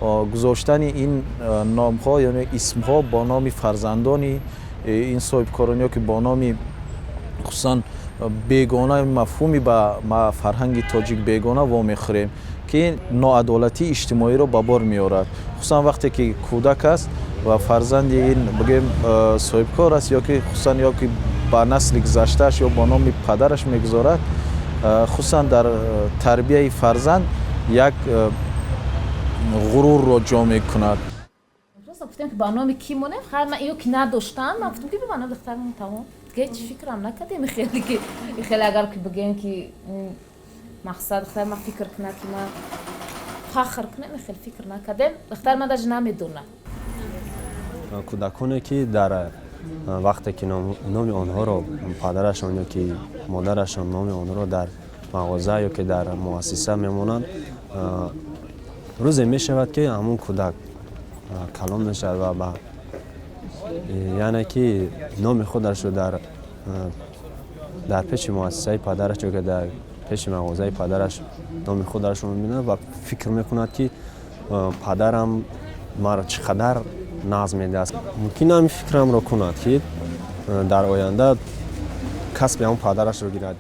Гузоштани ин номҳо, яъне исмҳо бо номи фарзандони ин соҳибкорон ё ки бо номи хусусан бегона, мафҳуми ба фарҳанги тоҷик бегона вомехӯрем, ки ноадолатии иҷтимоиро ба бор меорад, хусусан вақте ки кӯдак аст ва фарзанди ин, бигӯем, соҳибкор аст ё ки хусусан ё ки ба насли гузаштааш ё бо номи падараш мегузорад, хусусан дар тарбияи фарзанд як ғурурро ҷо мекунад. Просто гуфтем, ки ба номи кӣ монем. Хайр, ман ё ки надоштам, ман гуфтам, ки ба номи духтарам, тамом. Дига ҳеҷ фикрам накардем. Хеле ки хеле, агар ки бигӯем, ки мақсад духтар ман фикр кунад, ки ман фахр кунем, хеле фикр накардем. Духтар ман даже намедонад. Кӯдаконе, ки дар вақте ки номи онҳоро падарашон ё ки модарашон номи онҳоро дар мағоза ё ки дар муассиса мемонанд, рӯзе мешавад, ки ҳамун кӯдак калон мешавад ва ба яъне ки номи худашро дар пеши муассисаи падараш ё ки дар пеши мағозаи падараш номи худашро мебинад ва фикр мекунад, ки падарам маро чӣ қадар нағз медиҳад. Мумкин ҳамин фикрамро кунад, ки дар оянда касби ҳамон падарашро гирад.